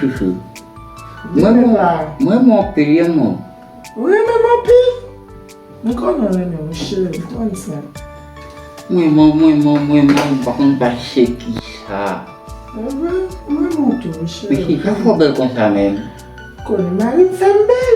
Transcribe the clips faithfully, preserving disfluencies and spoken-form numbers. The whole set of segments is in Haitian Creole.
Chouchou. Mwen renmen w anpil, wi, mwen. Ou renmen m anpil? M konnen w renmen m, cheri, m konn sa. Mwen, mwen, mwen, mwen, mwen, mwen, m pa konn pa se kisa. Mwen, mwen renmen w tou, cheri. Mesye, sa fè w bèl konsa menm? Konnen mari m fè m bèl.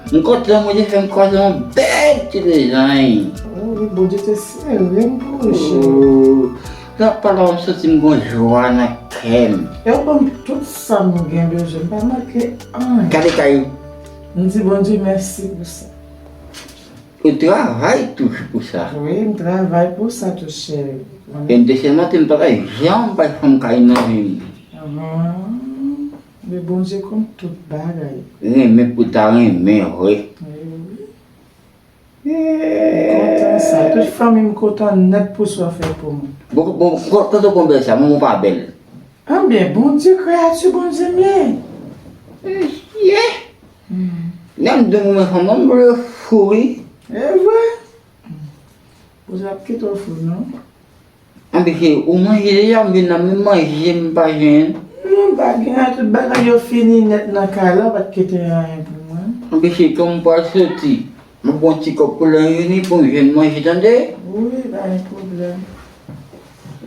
M kontan, Bondye fè m kwaze yon bèl ti lezanj. Oh, wi, Bondye te sere m pou ou, cheri. Oh, lè w ap pale, m santi m gon jwa nan kè m. E w ban m tout sa m gen bezwen, m pa manke anyen. Gade kay ou. M di Bondye mèsi pou sa. Ou travay tou pou sa. Wi, m travay pou sa tou, cheri. E m te sèlman te m pa ta janm bay fanm kay nan vi m. Ahan. Men Bondye konn tout bagay. Renmen pou ta renmen vre. Wi, wi. M kontan sa. Tout fanmi m kontan nèt pou sa w fè pou mwen. Bon, bon, kon-, kote w konn bèl sa, manman w pa bèl. Anben, Bondye, kreyati Bondye m ye. Mesye. Hmm. Lè m di w mwen fanm, m vle fou, wi. E vre? Bondye ap kite w fou, non. Anben, se ou manje deja, m vin nan menm manje, m pa jwenn. Non, m pa gen anyen, tout bagay yo fini nèt nan kay la, pa t kite anyen pou mwen. Anben, se kòm m pral soti. M ap pran ti kòb pou lè m vini pou m jwenn manje, tande? Wi, pa gen pwoblèm.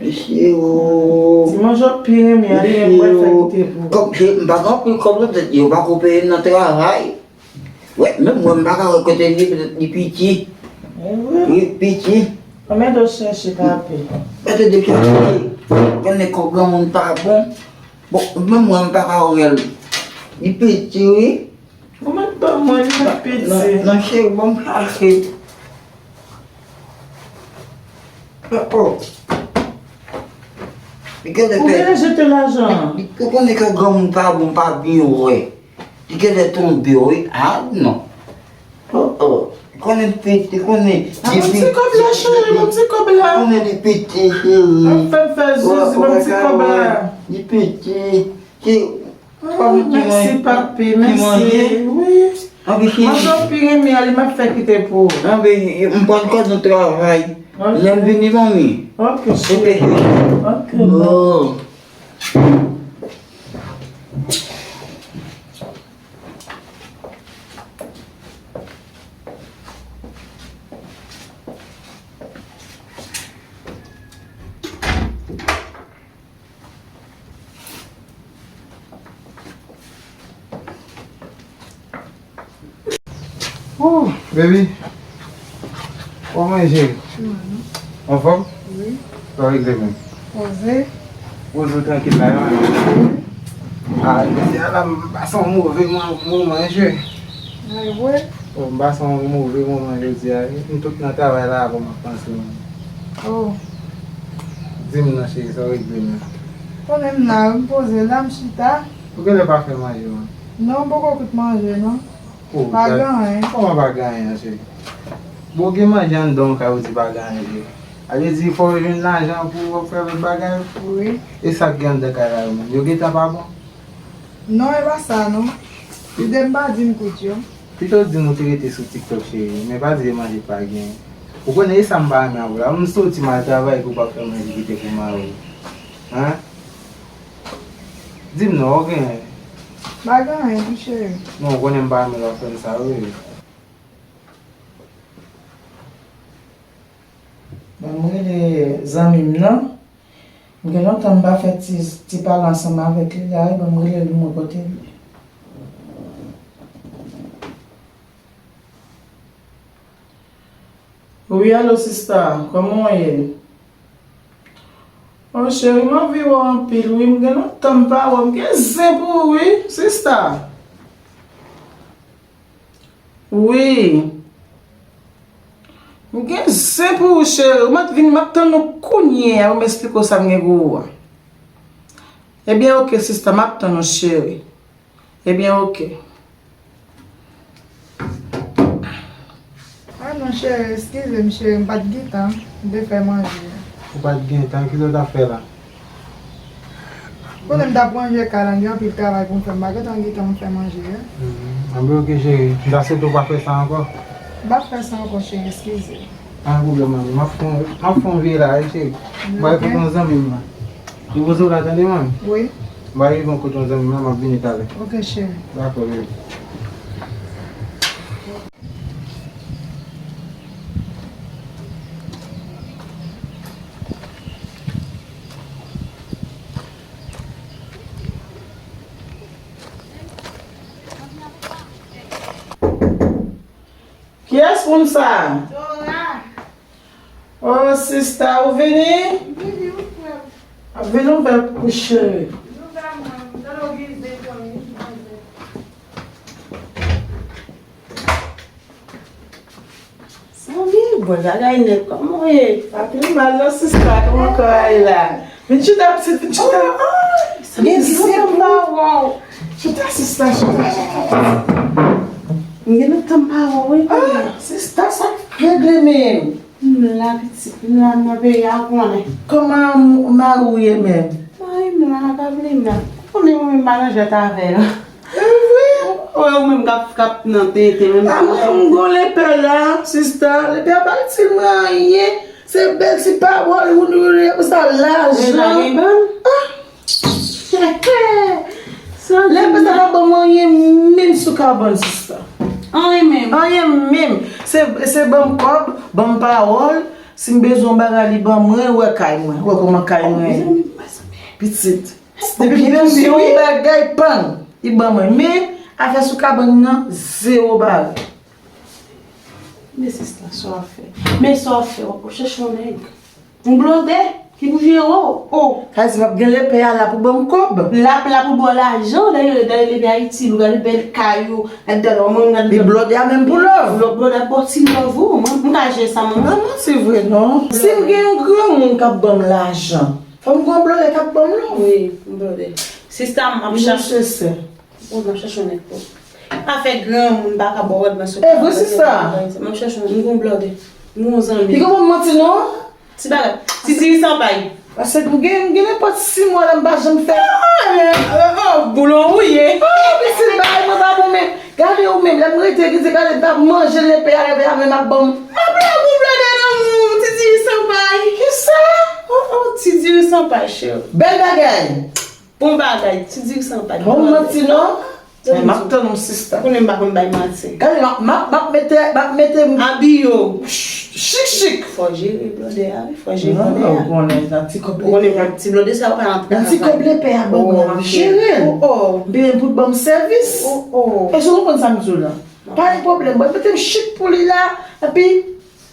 Mesye, o. Ti manje w pi renmen an, li menm mwen fè kite pou ou. Kòb, se, m pa gen anpil kòb nan tèt, yo pako peye m nan travay. Wi, menm mwen, m pa ka wè kote li, petèt li piti. E vre? Wi, piti. Ann mete w chèche, papi. Mete de chèche. Konnen kò granmoun pa bon. Bon, menm mwen, m pa ka wè l. Li piti, wi. Ou mèt ban mwen, li mèt piti. Non, non, non, cheri, ban m chache. Oh, oh. Li genlè fè. Ou genlè jete lajan an. Li, ou konnen kè granmoun pa bon, pa byen wè. Li genlè tonbe, wi. Ah, non. Oh, oh. Li konnen piti, li konnen. Ah, ban m ti kòb la, cheri, ban m ti kòb la. Li konnen li piti, cheri. Ap fè m fè zuzu, ban m ti kòb la. Li piti. Ki, ah, mèsi, papi, mèsi. Wi. Anben, cheri. Manje w pi renmen an, li m ap fè kite pou ou. Anben, m pral kòz nou travay. Ok. Lè m vini, manmi. Ok, cheri. Ok, cheri. Ok. Oh. Ooh, baby. Kòman w ye, cheri? Anfòm? Wi. Sa w regle menm? Poze. Poze w trankil la, wi. Ah, jodi a la, m pase yon move mo-, moman, cheri. Ay, wi. Oh, m pase yon move moman jodi a, wi. M tout nan travay la, avan m ap panse w. Oh. Di m non, cheri, sa w regle menm? Konnen m la, m poze la, m chita. Ou genlè pa fè manje, wi. Non, m poko kwit manje, non. Oh, pa gen anyen. Kòman pa gen anyen, cheri? Bon, gen manje anndan w kay ou di pa gen anyen, cheri. A vle di fò w jwenn lajan pou w fè lòt bagay? Wi. E sa k gen anndan kay la yo menm? Yo gentan pa bon? Non, e pa sa non. Lide m pa di m kwit yo. Pito w di m ou te rete sou TikTok, cheri, men pa di e manje pa gen. Ou konnen e sa m pa renmen avè w la. M soti m al travay pou w pa fè manje kite pou mari w. Hen? Di m non, ou gen anyen? Pa gen anyen, wi, cheri. Non, ou konnen m pa renmen lè w ap fè m sa, wi. Ban m rele zanmi m nan. M gen lontan m pa fè ti, ti pale ansanm avèk li la, wi, ban m rele l, m wè kote l ye. Wi, alo, sista, kòman w ye? Oh, cheri, m anvi wè w anpil, wi. M gen lontan m pa wè w. M gen zen pou ou, wi, sista. Wi. M gen zen pou ou, cheri. Ou mèt vini, m ap tann ou kounye a pou m esplike w sa m gen pou ou a. Ebyen, oke, sista, m ap tann ou, cheri. Ebyen, oke. Ah non, cheri, eskize m, cheri, m pa t gen tan, m te fè manje. Ou pa t gen tan, kisa w t ap fè la? Konnen m t ap ranje kay la, m gen anpil travay pou m fè, m pa gentan gen tan pou m fè manje a. Hmm, anben, oke, cheri. M ta swete w pa fè sa ankò. M p ap fè sa ankò, cheri, eskize. Pa gen pwoblèm, manmi. M ap fè yon, m ap fè yon veye la, wi, cheri. M pral kote yon zanmi m nan. Repoze w la, tande, man. Wi. M va rive yon kote yon zanmi m la, m ap vini talè. Ok, cheri. Dakò, baby. Kiyès moun sa a? Dora. Oh, sista, ou vini? Vini, wi, frè m. Ap vin ouvè pou cheri. Ouvè mwen, m tande w gen zen fanmi. Zanmi, bon bagay nèt, kòman w ye? Pa pi mal non, sista, kòman kò a ye la? Vin chita, pitit, vin chita. Gen zen pou ou. Chita, sista, chita, chita, pitit. M gen lontan m pa wè w, wi. Ah, sista, sa k regle menm? M la, pitit, m la nan peyi a, ou konnen. Kòman mari w ye menm? Mari m la, pa bliye m la. Ou konnen mwen menm m pa nan jwèt avè l. E vre? Ou wè ou menm k ap, k ap nan tenten menm. A mwen, m gon lepè la, sista. Lepè a pa itil mwen anyen. Se bèl ti pawòl, wouli wouli, apre sa, lajan. Lepè a pa ban m anyen menm sou kabann, sista. Anyen menm. Anyen menm. Se, se ban m kòb, ban m pawòl. Si m bezwen yon bagay, li ban mwen, wè kay mwen. Wè kòman kay mwen ye. Pitit. Depi m bezwen yon bagay, pann, li ban mwen. Men, afè sou kabann nan, zewo bagay. Men sista, sa w ap fè? Men sa w ap fè? W ap chèche yon nèg. Yon blòdè ki pou jere w. Oh. Sa vle di m ap gen lepè a la pou ban m kòb? L ap la pou ba w lajan, dayè, dayè lepè a itil ou, gade bèl kay ou, gade dèlè mwen, gade. Li blòdè a menm pou love. Blòdè ap ba w ti love ou, mwen, m ka jere sa mwen menm. Non, non, se vre non. Si m gen yon granmoun k ap ban m lajan, fò m gen yon blòdè k ap ban m love. Wi, yon blòdè. Sista m ap chache. Li nesesè. Oh, m ap chache yon nèg pou. Pa fè granmoun pa ka ba w rèd nan sou. E vre, sista. M ap chache yon, m gon blòdè. M gon zanmi. Li gon manti non. Ti bagay. Ti diri san pay. Paske m gen, m gen nenpòt sis mwa la m pa janm fè. Ah, men, oh, oh, boulon ou ye. Oh, pitit bagay mwen pa bon men. Gade ou menm, lè m rete, gade m pa manje lepè a, lepè a menm ap ban m. M ap lage yon blòdè nan men w, ti diri san pay. Kisa? Oh, oh, ti diri san pay, cheri. Bèl bagay. Bon bagay, ti diri san pay. Bon manti non. Men m ap tann ou, sista. Konnen m pa konn bay manti. Gade, m ap, m ap, m ap mete, m ap mete m abiye w. Chik, chik. Fò jere blòdè a, wi, fò jere blòdè a. Non, non, ou konnen nan ti kòb lepè a. Ou konnen nan ti blòdè sa, ou pa antre nan ti kòb lepè a, ban mwen, m ap jere l. Oh, oh. M bezwen pou l ban m sèvis. Oh, oh. Èske ou konprann sa m di w la? Pa gen pwoblèm, mwen mete m chik pou li la, epi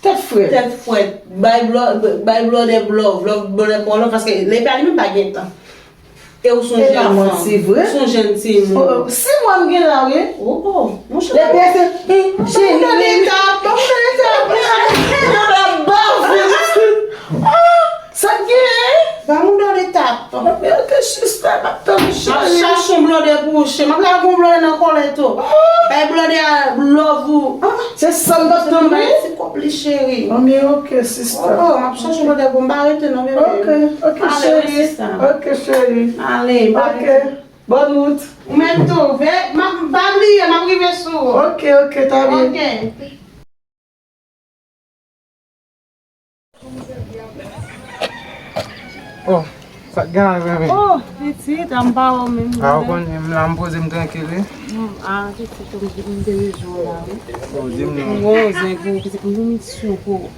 tèt frèt. Tèt frèt. Bay blò-, bay blòdè love, love, blòdè ba w love, paske lepè a li menm pa gen tan. E ou se yon jèn fanm. E pa manti vre. Ou se yon jèn timoun. Oh, oh, sis mwa m gen la, wi. Oh, oh, monchè. Lepè a se, hmm, cheri. Ban m tande tap, ban m tande tap, monchè. Sa k genyen? Ban m tande tap. Ban m tande tap. Mwen te jis la, m ap tann cheri. M ap chache yon blòdè pou ou, cheri. M ap lage yon blòdè nan kòlèt ou. Bay blòdè a love ou. Ah, se sa m t ap tann, wi. Ti kòb li, cheri. Anben, ok, sista. Oh, oh, m ap chache yon blòdè pou m pa rete non, bebe. Ok, ok, cheri. Ok, cheri. Ale, m pa rete. Ok, bonne route. Ou menm tou, ve, m ap, pa bliye, m ap rive sou ou. Ok, ok, ta byen. Ok. Oh, sa k gen la, bebe? Oh, pitit, a m pa wè w menm. A, ou konnen, m la, m poze m trankil, wi. Mm, a, pitit, m, m te bezwen w la, wi. Oh, di m non. M gon zen pou ou, pitit, m gon misyon pou ou.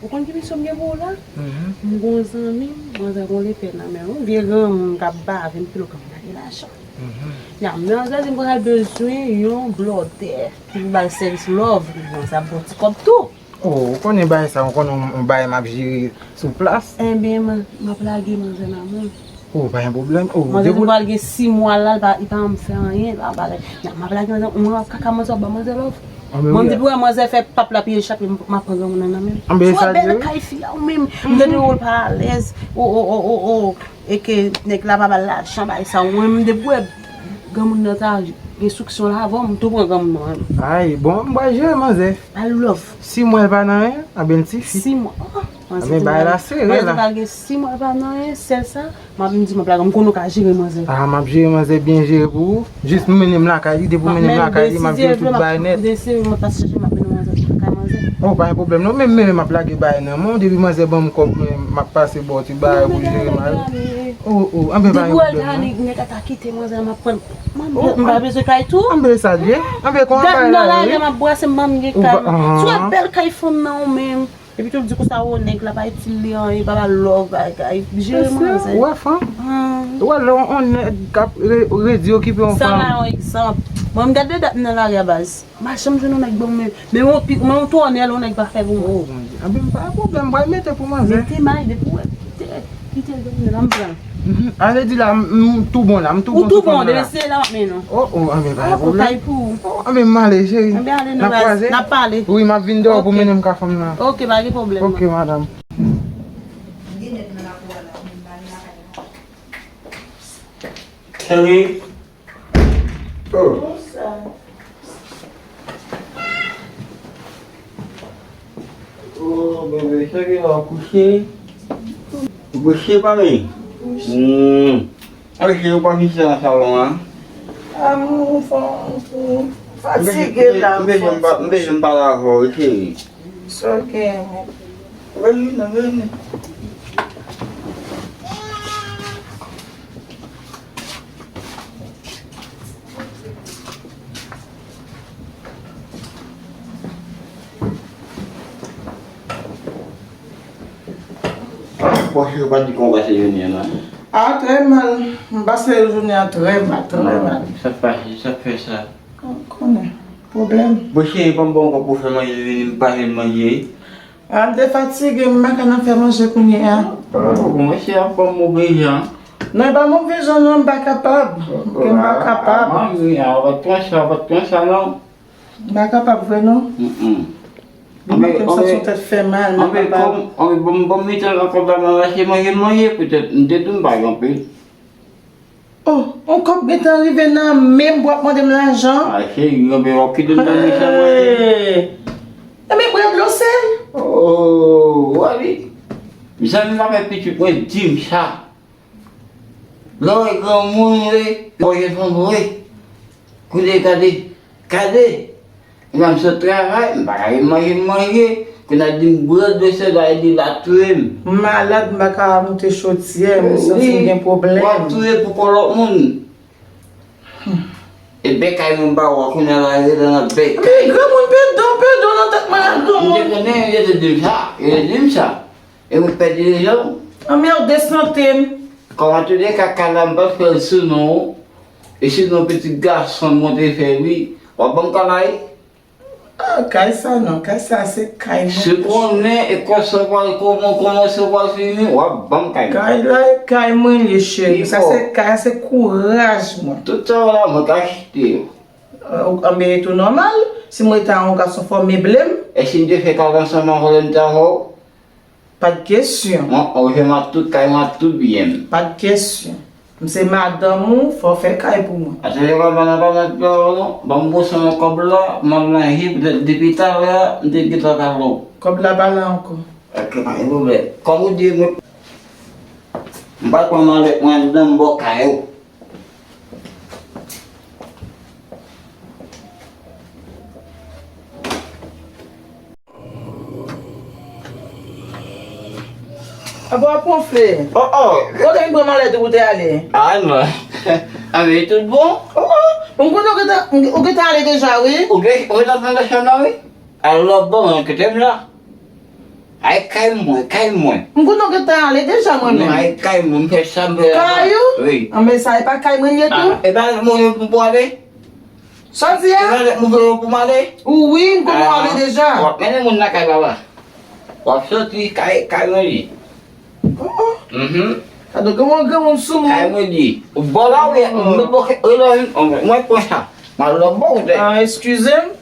Ou konn ki misyon m gen pou ou la? Mhm. M gon zanmi m, manzè gon lepè nan men l, wi. Vye granmoun k ap bave, m pile w kanpe lage lajan. Mhm. Ya, manzè di m pral bezwen yon blòdè ki pou ba l sèvis love, manzè ap ba w ti kòb tou. Oh, ou konnen bagay sa, ou konnen yon, yon bagay m ap jere sou plas. Enben, m, m ap lage manzè nan men w. Oh, pa gen pwoblèm. Oh, manzè di m pral gen sis mwa la, li pa, li pa janm fè anyen, li pa bagay. Nan, m ap lage manzè, mwen ap kaka manzè, w ap ba manzè love. Mwen, depi wè manzè fè pap la, piye chak, m, m ap pran granmoun nan nan men l. Sou bèl kay fi a ou menm. M tande w pa alèz. Oh, oh, oh, oh, oh. E ke nèg la pa ba l lajan, bagay sa, ou menm, depi wè granmoun nan ta gen souksyon la avè w, m tou pran granmoun nan men l. Ay, bon, m pral jere manzè. Al love. Si mwen pa nan anyen, anben l tifi. Sis mwa. Oh, manzè di m pral gen sis mwa pa nan anyen, sèl sa, m ap, m di m ap lage, m konnen w ka jere manzè. Ah, m ap jere manzè byen jere pou ou. Jis mennen m lakay li, depi w mennen m lakay li, m ap jere tout bagay nèt. M ap pase chache, m ap mennen manzè lakay manzè. Oh, pa gen pwoblèm non, men men m ap lage bagay nan men w, depi manzè ban m kòb, men m ap pase ba w ti bagay pou jere mari. Oh, oh, anben pa gen pwoblèm non. Depi w al ta ale, nèg la ta kite manzè, m ap pran. M pa bezwen kay tou. Anben sa l ye. Anben kòman bagay la ye wi? Gad nan lari a m ap brase, m pa menm gen kay. Si w wè bèl kay fanm nan ou menm. Epi tou l di konsa, o nèg la pa itil li anyen, pa ba l love, bagay, jere manzè. Ou wè fanm? Ou wè lè yon nèg k ap re- redi okipe yon fanm. Sa la yon egzanp. Mwen m gade dat nan lari a baz. M pa janm jwenn yon nèg ban m men, men yon pi- men yon twònèl yon nèg pa fè pou mwen. Oh Bondye. Anben pa gen pwoblèm, m pral mete pou manzè. Mete may depi w wè. Kite l domine la, m pran. Mhm. A vle di la, m, m tou bon la, m tou bon sou fanm nan la. Ou tou bon, depi se la w ap mennen w. Oh, oh, anben pa gen pwoblèm. Ou kay pou ou. Oh, anben m ale, cheri. Anben ale, n ap kwaze. N ap pale. Wi, m ap vin dèyè w pou mennen m ka fanm nan. Ok, pa gen pwoblèm. Ok, madanm. Cheri. Oh. Bonsoir. Oh, bebe, cheri, w ap kouche? Ou kouche, pa mi? Kouche. Hmm. Alò, cheri, ou pa vin chita nan salon an? Ah, m, m, m fatige la, m bezwen pa- m bezwen pale avè w, wi, cheri. It's okay. Vini, vini. Bon, cheri, ou pa di kòman w pase jounen an non? Ah, trè mal. M pase jounen an trè mal, trè mal. Sa k pase, sa k fè sa? Ou konnen, pwoblèm. Bon, cheri, ban m ba w ankò pou w fè manje, vini m pa jwenn manje. Ah, m te fatige, m pa ka nan fè manje kounye a. Ah, ou kòmanse ap ban m move jan. Non, e pa move jan non, m pa kapab. Ke m pa kapab. Ah, manmi, ah, ou pa t konsa, ou pa t konsa non. M pa kapab vre non. Mm, mm. Li manke m santi yon tèt fè mal, m pa kapab. Anben, kòm, anben, ban m, ban m mete nan kòb la, m al achte manje, manje, petèt, m te di w m pa gen anpil. Oh, yon kòb gentan rive nan men m pou w ap mande m lajan. Ah, cheri, anben w ap kite m nan mechan manje. Hey! Ebyen, bwè dlo sèl. Oh, w ap ri. Zanmi m avèk pitit mwen di m sa. Lè w wè granmoun vre, w wè fanm vre. Koute, gade, gade. Lè m sot travay, m pa ka jwenn manje m manje. Kounye a di m bwè dlo sèl la, li la touye m. M malad, m pa ka moute chodyè, m santi m gen pwoblèm. W ap touye pou kò lòt moun. E bèkay mwen ba w a, kounye a la, rete nan bèkay. Men granmoun, pèdon, pèdon nan tèt mwen la, granmoun. M te konnen, yo te di m sa, yo te di m sa. E mwen pèdi rezon. Anmède sante m. Kòm an tou de ka, kay la m pa fè l sou non w. E sou non pitit gason mwen te fè l wi. W ap ban m kay la wi. Ah, kay sa non, kay sa se kay mwen. Si w konnen e konsa w pral kòman, kòman sa w pral fini, w ap ban m kay la. Kay la e kay mwen li ye cheri. Sa se kay, se kouraj mwen. Tout sa w la mwen ka achte yo. Euh, anben e tou nòmal. Si mwen ta yon gason fò w meble m. E si m te fè kay la ansanm avè w, m ta fè w? Pa t kesyon. Mwen, ou jwenn m ak tout kay mwen, ak tout byen m. Pa t kesyon. M se madanm ou, fò w fè kay pou mwen. Atè yo pa ban nan pa nan pè non. Ban m bwose nan kòb la, m al manje, petèt depi talè a, m te gentan ka fè w. Kòb la pa la ankò. Ok, pa gen pwoblèm. Kòm ou di, mwen, m pa t pran malèt mwen anndan, m ba w kay ou. Apa w ap wonfle? Oh, oh. Kote m pran malèt ou pou te ale? Ah, non. Ah, men tout bon. Oh, oh. M konnen ou gentan, ou gentan ale deja, wi. Ou gen, ou gentan pran chanm nan, wi. Al lòt bò, mwen kite m la. Ay kay mwen, kay mwen. M konnen w gentan ale deja mwen menm. Non, ay kay mwen, m fè sa m fè la. Kay ou? Wi. Anben sa e pa kay mwen li ye tou? Ah, e pa mwen pou ale? Sa w di a? E pa mwen pou m ale? Wi, m konnen w ale deja. W ap mennen moun nan kay papa. W ap soti kay, kay mwen li. Oh, oh. Mhm. Sa donk gen yon granmoun sou mwen. Kay mwen li. Bò la ou ye, mwen pran sa. M al lòt bò ou te. Ah, eskize m.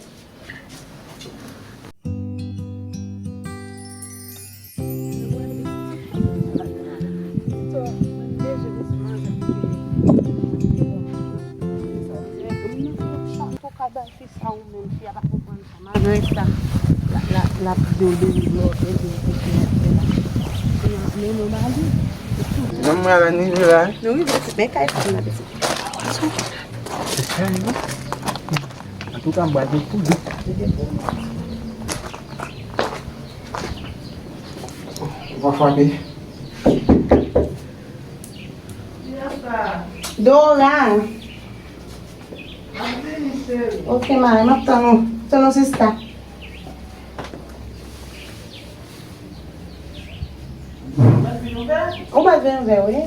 Malgre sa, l ap, l ap di w bebe lò, bebe, bebe, bebe. Men mwen ba li. Jan mwen avè nou rive la. Nou rive, men kay fanm nan, pitit. Antouka, m pral gen pou di. Mwen frape. Dora. Ok, mari, m ap tann ou. Tann ou, sista. Ou pa t vin ouvè, wi.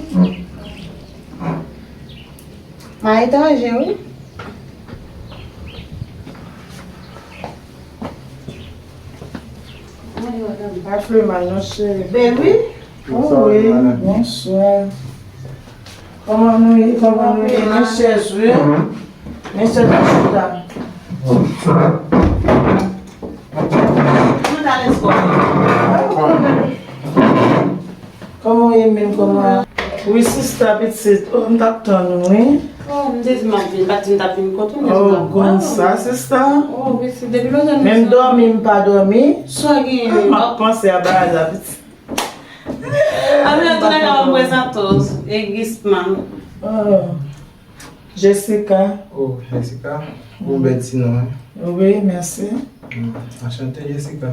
M a etranje, wi. Pa fè mal non, cheri. Ben wi. Bonswa, wi, madanm. Bonswa. Kòman nou ye? Kòman nou ye? Men chèz, wi. Men chèz, chita. Kòman w ye menm, kòman? Wi, sista, pitit. Oh, m t ap tann ou, wi. Oh, m te di m ap vin, m pa t di m t ap vin kote w, m te di m ap... Oh, konn sa, sista. Oh, pitit, depi lontan nou... Menm dòmi, m pa dòmi. Sa w genyen? M ap panse a bagay la, pitit. Anben, antoulèka, m prezante w, e Gisman. Oh, Jessica. Oh, Jessica. Bon, bèl ti non, hein? Wi, mèsi. Hmm, anchante, Jessica.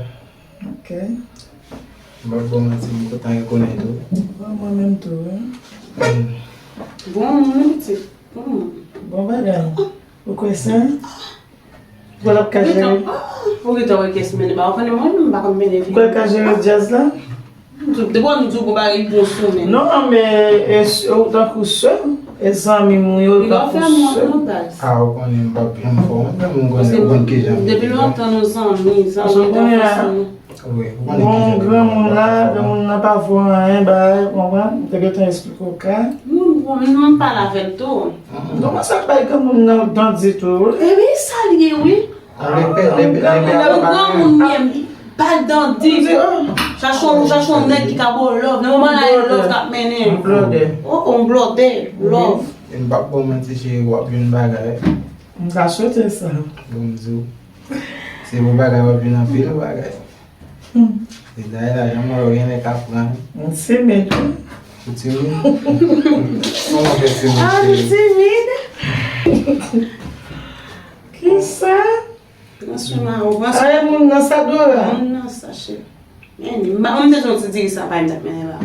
Ok. M p ap ba w manti, m kontan rekonèt ou. Bon, mwen menm tou, wi. Hmm. Bon, mwen menm tou. Hmm. Bon bagay. Ou kwè sa? Ou kwè l ap ka jere? Ou gentan wè kès mennen ba ou, konnen mwen menm m pa konn mennen figi. Ou kwè l ka jere djaz la? Depi w di w gon bagay bon sou men. Non, men e s-, ou tankou sè m, e zanmi m yo tankou sè m. Ah, ou konnen m p ap janm fè w, mwen menm m konnen, ou konn kijan m ye. Depi lontan nou zanmi, zanmi tankou sè m. Wi, ou konnen kijan m ye. Bon, granmoun la, granmoun nan pa vo anyen, bay, ou konprann? M te gentan eksplike w ka. Moun, bon, m pale avè l tou. Non, mwen sa bay granmoun nan dan ditou. Ebyen, sa l ye, wi. Yon granmoun, yon granmoun li ye, m pa l dan di. Chache yon, chache yon nèg ki ka ba w love. Nan moman la, e love k ap mennen. Yon blòdè. Oh, oh, yon blòdè. Love. E m p ap ba w manti, cheri, w ap jwenn bagay. M ta swete sa. Bon, m di w. Se bon bagay, w ap jwenn anpil bagay. Hmm. E dayè la, jan mwen wè w gen lè ka pran. M timid, wi. Ou timid? Kòman w fè timid, cheri? Ah, m timid. Kisa? Pran swen mari w, pran swen. Ay, moun nan sa, Dora? Moun nan sa, cheri. Men, m pa konn, m te jwenn ti diri sa, pa m t ap mennen ba.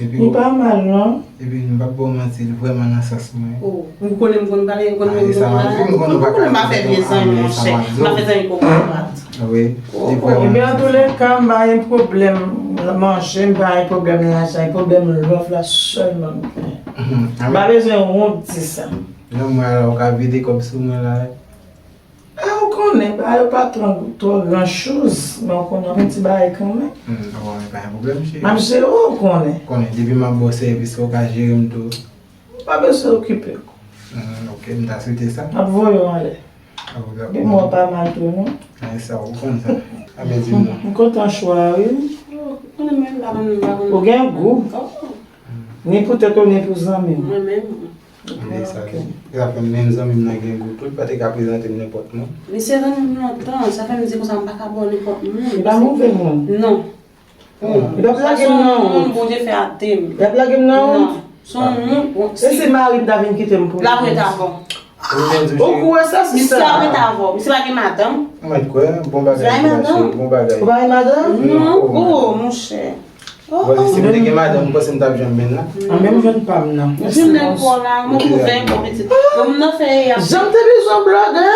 Li pa mal, non. Epi, m p ap ba w manti, li vrèman nan sans mwen. Oh, ou konnen m konn pale, ou konnen m konn pale. Ou konnen m pa fè vye zanmi, monchè. M pa fè zanmi kokorat. Wi. Ebyen, antoulèka, m pa gen pwoblèm manje, m pa gen pwoblèm lajan, gen pwoblèm love la sèlman m gen. M pa bezwen wont di sa. Non, mwen, alò, ou ka vide kòb sou mwen la. Ah, ou konnen, bagay yo pa twò, twò gran choz, men ou konnen, yon ti bagay kanmenm. Hmm, ah bon, men pa gen pwoblèm, cheri. M ap jere w, ou konnen. Konnen, depi m ap ba w sèvis, ou ka jere m tou. Ou pa bezwen okipe w. Hmm, ok, m ta swete sa. M ap voye w anlè. Ah, ou dakò. Gen mwen pa mal tou, non? Ah, e sa, ou konn sa. Ah, men di m non. M kontan chwa a, wi. Oh, ou konnen mwen, m pa konn, m pa konn. Ou gen gou. Oh. Ni pou tèt ou, ni pou zanmi w. Mwen menm. Li sa di. Sa fè m menm zanmi m nan gen gou tou, li pa te ka prezante m nenpòt moun. Li se zanmi m lontan, sa fè m di konsa m pa ka ba w nenpòt moun. Li pa move moun. Non. Li p ap lage m nan wont. Bondye fè a de m. Li ap lage m nan wont. Non. Se yon moun, bon, e si mari m ta vin kite m pou li? L ap ret avè w. Ou kwè sa, sista? Misye ap ret avè w. Misye pa gen madanm. Mwen kwè, bon bagay. Misye pa gen madanm? Bon bagay. Ou pa gen madanm? Non. Oh, monchè. Bon, si m te gen madanm, ou panse m t ap janm jwenn la? An, men m jwenn pa m nan. Jwenn nèg pa w la, mwen kouvè pou pitit. Granmoun nan fè eya. Jan m te bezwen blòdè.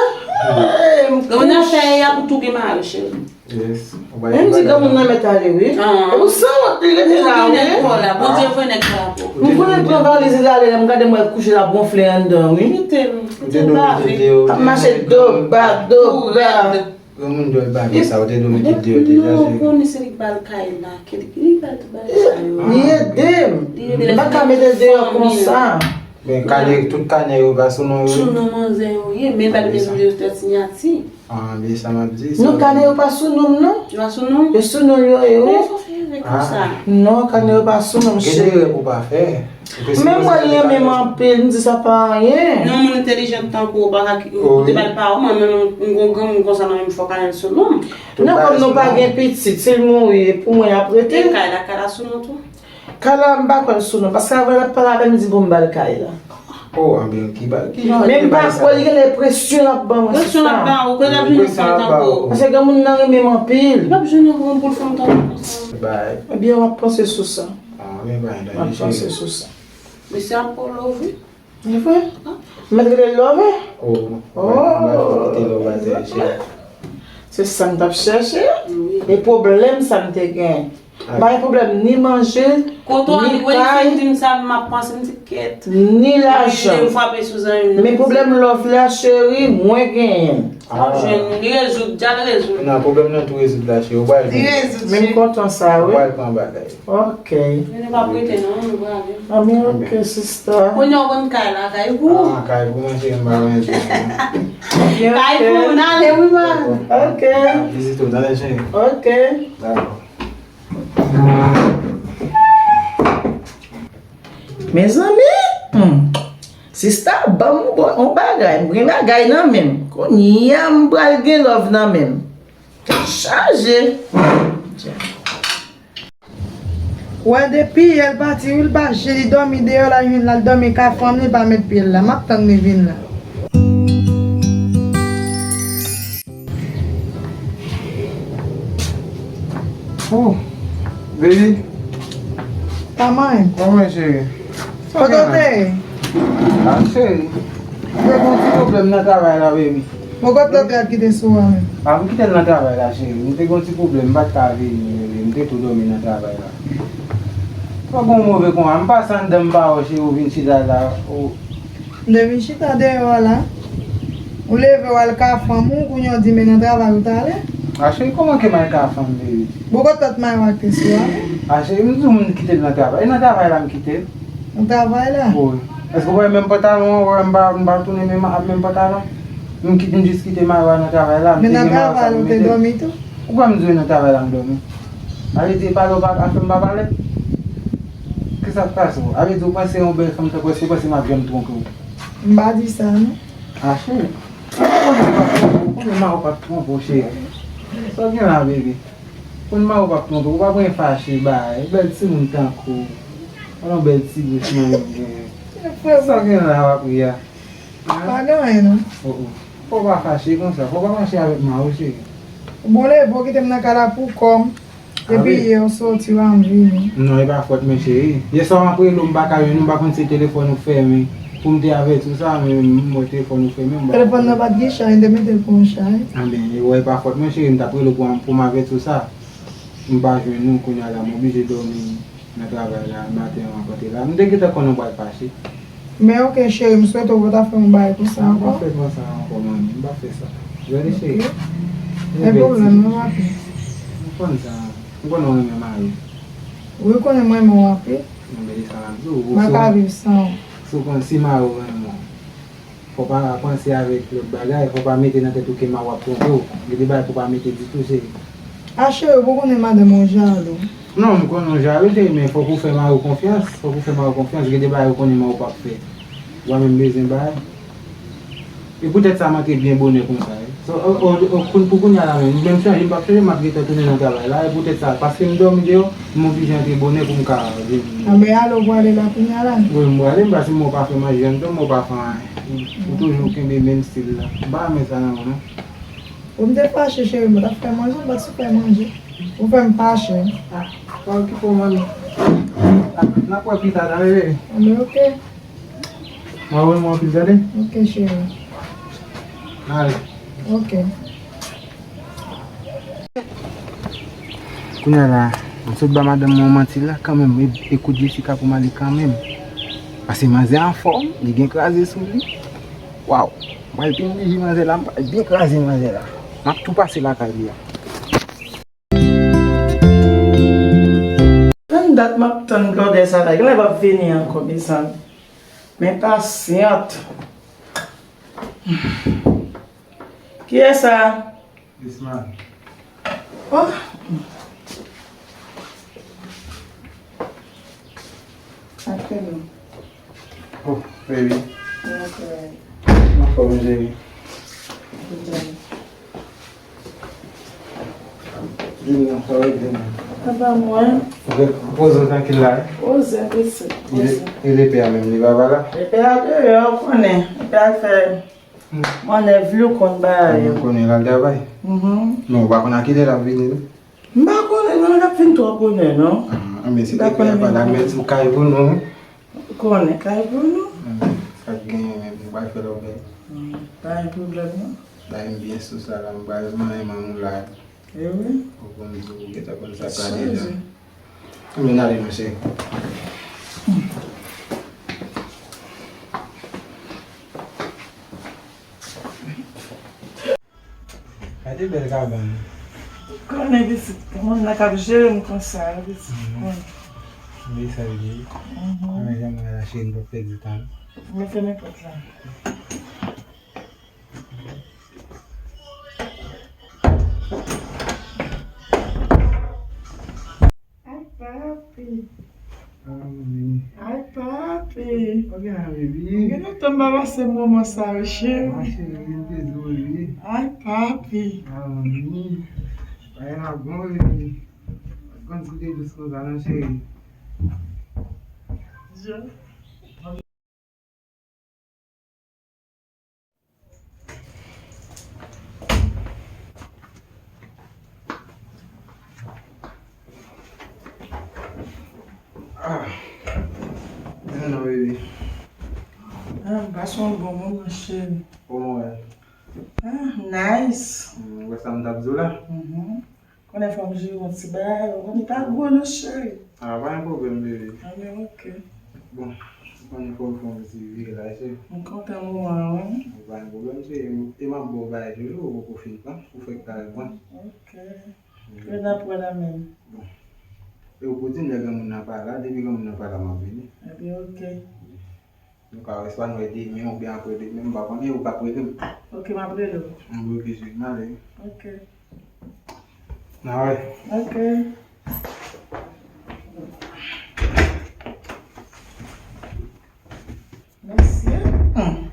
Granmoun nan fè eya pou tou gen mari, cheri. Yes. Men m di granmoun nan mèt ale, wi. E pou sa wòt li rete la, wi. Nèg pa w la, Bondye voye nèg pa w la pou. M konnen l pran valiz li ale, lè m gade m wè l kouche l ap wonfle anndan, wi. Kite l, kite l ale. Ap mache doba, doba. Granmoun dwe l pa gen sa, ou te dwe mete l deyò deja. Non, ou konnen se li k ba l kay la, ki li, li k ba l tout bagay sa yo. Li ede m. Li ede m. M pa ka mete l deyò konsa. Men kanè, tout kanè yo pa sou non yo? Sou non manzè yo ye, men l pa t bezwen de yo fè siyati. Ah, men sa m ap di. Non, kanè yo pa sou non m, non. Yo pa sou non? Yo sou non yo ye, wi. Men fò fè evre konsa. Non, kanè yo pa sou non m, cheri. Gen de erè pou w pa fè. Men mwen renmen m anpil, m di sa pa anyen. Non, moun entèlijan tankou w pa ka ki-, ou te ba l pawòl, mwen menm m gon granmoun konsa nan men m, fò kanè l sou non m. Non, kòm nou pa gen pitit, si l mouri, e pou mwen l ap rete. E kay la, kay la sou non tou? Kay la, m pa kwè l sou non, paske avè l ap pale avè m, li di pou m ba l kay la. Oh, anben, ki ba, ki jan de bagay sa? Men m pa kwè li gen enpresyon l ap ban mwen, sista. Presyon l ap ban ou, kòman l ap jwenn yon fanm tankou w? Paske granmoun nan renmen m anpil. L ap jwenn yon granmoun pou l fè yon tankou konsa. Bay. Ebyen, w ap panse sou sa. Ah, men bay, w ap panse sou sa. Mesye ap pran love wi. E vre? M mèt rele l love? Oh, m ap kite love atè, cheri. Se sa m t ap chèche. Wi. E pwoblèm sa m te gen. M pa gen pwoblèm ni manje, ni kay, ni lajan. Men pwoblèm love la, cheri, mwen genyen l. Sa w jwenn, li rezoud, dja l rezoud. Non, pwoblèm nan tou rezoud la, cheri. Ou pral jwenn. Li rezoud, cheri. Men m kontan sa, wi. Ou pral pran bagay. Ok. Men nou p ap rete non, nou prale. Anben, ok, sista. Kounye a w konn kay la, kay pou ou. Ah, kay pou mwen, cheri, m pa manje. Kay pou ou, n ale, wi, man. Ok. Vizite w, tande, cheri. Ok. Dakò. Mezanmi, hmm. Sista ban m yon bagay, m gen bagay nan men m. Kounye a m pral gen love nan men m. Tèt chaje. Wè depi yè l pati wi, l pa jen li dòmi deyò, l al jwenn l al dòmi kay fanm li, l pa met pye l la. M ap tann li vin la. Oh, baby. Pa manyen. Kòman cheri? Kote w te ye? Ah, cheri. M te gen yon ti pwoblèm nan travay la, baby. Bon, kote lòt gad ki te sou a menm? Ah, m kite l nan travay la, cheri. M te gen yon ti pwoblèm, m pa t ka vini, baby. M te tou dòmi nan travay la. Fò gen yon move konsa. M pase anndan, m pa wè w, cheri, ou vin chita la. Ou M te vin chita deyò a la. Ou leve w al ka fanm ou, kounye a w di men nan travay ou t ale. A cheri, kòman ke m al ka fanm, baby? Bon, kote lòt mayo a k te sou a menm? A cheri, m di w m kite l nan travay. E nan travay la m kite l. Nan travay la? Wi. Èske w pa wè menm pantalon an, w wè m pa, m pa tounen menm ak menm pantalon? M kite, m jis kite mayo a nan travay la. Men nan travay la ou te dòmi tou? Ou kwè m di w e nan travay la m dòmi? A vle di pale w pa ka fè m pa pale? Kisa k pase w? A vle di w panse yon bèl fanm tankou, èske w panse m ap janm twonpe w? M pa di sa non. A cheri. Ou konnen mayo p ap twonpe w, cheri. Sa w gen la, baby? Ou konnen mayo p ap twonpe w, ou pa bezwen fache, bay. Bèl timoun tankou w. Alon bèl ti bouch manmi m genyen. Sa w gen la w ap ri a? Pa gen anyen non. Oh, oh. Fò w pa fache konsa. Fò w pa fache avèk mayo, cheri. Bon, leve w kite m nan kay la pou kò m. Epi yè w soti w a m vini. Non, e pa fòt mwen, cheri. Yèswa m ap rele w, m pa ka jwenn ou, m pa konn si telefòn ou fèmen. Pou m te avèti w sa, men m wè telefòn ou fèmen, m pa... Telefòn nan pa t gen chaj, m te mete l pou yon chaj. Anben, e wè, e pa fòt mwen, cheri, m t ap rele w pou, pou m avèti w sa. M pa jwenn ou, kounye a la, m oblije dòmi nan travay la, maten an, m ap antre la. M te gentan konnen w pral fache. Men ok, cheri, m swete w pa ta fè yon bagay konsa ankò. M p ap fè konsa ankò, manmi. M p ap fè sa. Gade, cheri. Ok. Gen pwoblèm, non, papi. M konn sa. M konnen w renmen mari w. Wi, w konnen m renmen w anpil. Anben, e sa m ap di w. M pa ka viv san w. Si w konn, si mari w renmen w, fò w pa panse avèk lòt bagay, fò w pa mete nan tèt ou ke mayo ap twonpe w. Gen de bagay pou w pa mete ditou, cheri. A cheri, ou konnen madanm ou jalou. Non, m konnen w jalou, cheri, men fòk ou fè mari w konfyans. Fòk ou fè mari w konfyans. Gen de bagay ou konnen mari w p ap fè. Ou pa menm bezwen bay. E poutèt sa m antre byen bonè konsa, wi. So, o, o, o, koun-, pou kounye a la menm, menm chanje, m p ap chanje, m ap gentan tounen nan travay la. E poutèt sa, paske m dòmi deyò, m oblije antre bonè pou m ka vini. Anben, ale w prale la kounye a la? Wi, m prale, m pa, si m wè w pa fè manje anndan, m wè w pa fè anyen. Ou toujou kenbe menm estil la. M pa renmen sa nan ou, non. Ou m te fache, cheri, m pa t ap fè manje, m pa t sou fè manje. Ou fè m fache. Ah, pa okipe w, manmi. Ah, n ap wè pita, tande, bebe. Anben, ok. Mwen renmen w anpil, tande. Ok, cheri. Ale. Ok. Kounye a la, m sot ba madanm mwen manti la kanmenm, e, e kout Jessica pou m ale kanmenm. Paske manzè anfòm, li gen kraze sou li. Waw, m pral byen bouji manzè la, m pral byen kraze manzè la. M ap tou pase lakay li a. Tann dat m ap tann blòdè sa la, genlè l p ap vini ankò, mezanmi. Men pasyant. Kiyès sa? Ismaël. Oh. Sa k fè nou? Oh, baby. Mwen anfòm, cheri. Junior, sa va byen? Sa pa mwen. Poze w trankil la. Poze, pitit, poze. E lepè a menm, li pa la? Lepè a deyò, ou konnen. Lepè a fè mannèv li, ou konn bagay yo. Ou konnen l al travay? Mhm. Men ou pa konn a kilè l ap vini, non? M pa konnen, non, l ap vin twò bonè, non. Ah, men si lepè a pa la, men sou kay pou nou. Ou konnen kay pou nou. Hmm, sa k genyen menm, nou pral fè lòbèy. Hmm, pa gen pwoblèm, non. Bay m byen sou sa la, m pral manyen manm ou la. E wi. Ou konn di ou gentan konn sa ka deja. Anben n ale, mon cheri. Gade bèl kabann. Konnen pitit, moun nan k ap jere m konsa, pitit, konnen. Wi, sa l ye. Mhm. Anben, jan mwen la, cheri, n p ap pèdi tan. Mwen fèmen pòt la. Ay, papi. Ah, mami. Ay, papi. Ou gen la, baby? Gen lontan m pa pase moman sa yo, cheri. Ah, cheri, m te di w, wi. Ay, papi. Ah, mami. Bagay la bon, baby. Konn si te dous konsa, non, cheri. Je- Ah. Non, non, baby. Ah, m pase yon bon moman, cheri. Kòman w ye? Ah, nice. Hmm, ou wè sa m t ap di w la? Mhm. Konnen fò m jere yon ti bagay, ou konnen pa gwo non, cheri. Ah, pa gen pwoblèm, bebe. Anben, ok. Bon, ou konnen fò m fè yon ti vire la, cheri. M kontan moman an, wi. Pa gen pwoblèm, cheri. E m ap ba w bagay toujou, ou poko fin pran, ou fèk ta reprann. Ok. Wi. Lè n ap wè la menm. Bon. E ou pou di m lè granmoun nan pa la, depi granmoun nan pa la, m ap vini. Anben, ok. Nou ka wè swa nou wè demen oubyen apre demen, m pa konnen, ou p ap rele m. Ok, m ap rele w. Anben, ok, cheri, m ale. Ok. N a wè. Ok. Mesye, hmm.